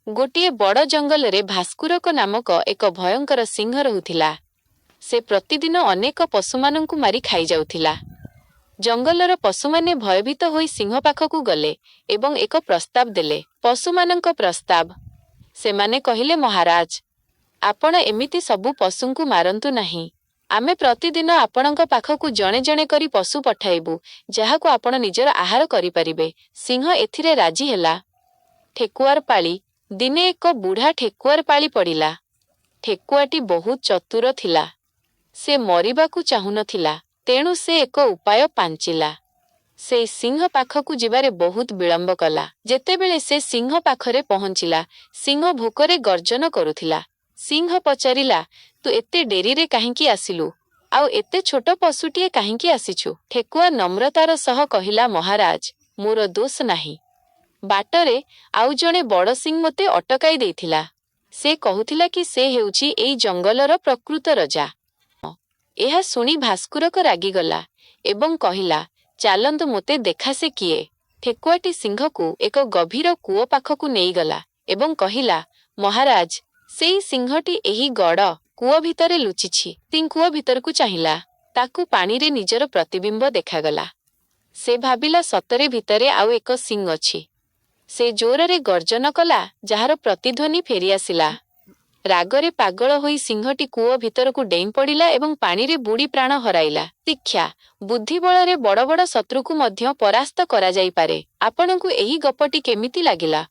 ଗୋଟିଏ ବଡ଼ ଜଙ୍ଗଲରେ ଭାସ୍କୁରକ ନାମକ ଏକ ଭୟଙ୍କର ସିଂହ ରହୁଥିଲା। ସେ ପ୍ରତିଦିନ ଅନେକ ପଶୁମାନଙ୍କୁ ମାରି ଖାଇଯାଉଥିଲା। ଜଙ୍ଗଲର ପଶୁମାନେ ଭୟଭୀତ ହୋଇ ସିଂହ ପାଖକୁ ଗଲେ ଏବଂ ଏକ ପ୍ରସ୍ତାବ ଦେଲେ। ପଶୁମାନଙ୍କ ପ୍ରସ୍ତାବ। ସେମାନେ କହିଲେ, ମହାରାଜ, ଆପଣ ଏମିତି ସବୁ ପଶୁଙ୍କୁ ମାରନ୍ତୁ ନାହିଁ। ଆମେ ପ୍ରତିଦିନ ଆପଣଙ୍କ ପାଖକୁ ଜଣେ ଜଣେ କରି ପଶୁ ପଠାଇବୁ, ଯାହାକୁ ଆପଣ ନିଜର ଆହାର କରିପାରିବେ। ସିଂହ ଏଥିରେ ରାଜି ହେଲା। ଠେକୁଆର ପାଳି। ଦିନେ ଏକ ବୁଢ଼ା ଠେକୁଆର ପାଳି ପଡ଼ିଲା। ଠେକୁଆଟି ବହୁତ ଚତୁର ଥିଲା। ସେ ମରିବାକୁ ଚାହୁଁନଥିଲା, ତେଣୁ ସେ ଏକ ଉପାୟ ପାଞ୍ଚିଲା। ସେ ସିଂହ ପାଖକୁ ଯିବାରେ ବହୁତ ବିଳମ୍ବ କଲା। ଯେତେବେଳେ ସେ ସିଂହ ପାଖରେ ପହଞ୍ଚିଲା, ସିଂହ ଭୋକରେ ଗର୍ଜନ କରୁଥିଲା। ସିଂହ ପଚାରିଲା, ତୁ ଏତେ ଡେରିରେ କାହିଁକି ଆସିଲୁ? ଆଉ ଏତେ ଛୋଟ ପଶୁଟିଏ କାହିଁକି ଆସିଛୁ? ଠେକୁଆ ନମ୍ରତାର ସହ କହିଲା, ମହାରାଜ, ମୋର ଦୋଷ ନାହିଁ। ବାଟରେ ଆଉ ଜଣେ ବଡ଼ ସିଂହ ମୋତେ ଅଟକାଇ ଦେଇଥିଲା। ସେ କହୁଥିଲା କି ସେ ହେଉଛି ଏଇ ଜଙ୍ଗଲର ପ୍ରକୃତ ରଜା। ଏହା ଶୁଣି ଭାସ୍କୁରକ ରାଗିଗଲା ଏବଂ କହିଲା, ଚାଲନ୍ତୁ, ମୋତେ ଦେଖା ସେ କିଏ। ଠେକୁଆଟି ସିଂହକୁ ଏକ ଗଭୀର କୂଅ ପାଖକୁ ନେଇଗଲା ଏବଂ କହିଲା, ମହାରାଜ, ସେଇ ସିଂହଟି ଏହି ଗଡ଼ କୂଅ ଭିତରେ ଲୁଚିଛି। ସିଂହ କୂଅ ଭିତରକୁ ଚାହିଁଲା। ତାକୁ ପାଣିରେ ନିଜର ପ୍ରତିବିମ୍ବ ଦେଖାଗଲା। ସେ ଭାବିଲା, ସତରେ ଭିତରେ ଆଉ ଏକ ସିଂହ ଅଛି। ସେ ଜୋରରେ ଗର୍ଜନ କଲା, ଯାହାର ପ୍ରତିଧ୍ୱନି ଫେରିଆସିଲା। ରାଗରେ ପାଗଳ ହୋଇ ସିଂହଟି କୂଅ ଭିତରକୁ ଡେଇଁ ପଡ଼ିଲା ଏବଂ ପାଣିରେ ବୁଡ଼ି ପ୍ରାଣ ହରାଇଲା। ଶିକ୍ଷା: ବୁଦ୍ଧି ବଳରେ ବଡ଼ ବଡ଼ ଶତ୍ରୁକୁ ମଧ୍ୟ ପରାସ୍ତ କରାଯାଇପାରେ। ଆପଣଙ୍କୁ ଏହି ଗପଟି କେମିତି ଲାଗିଲା?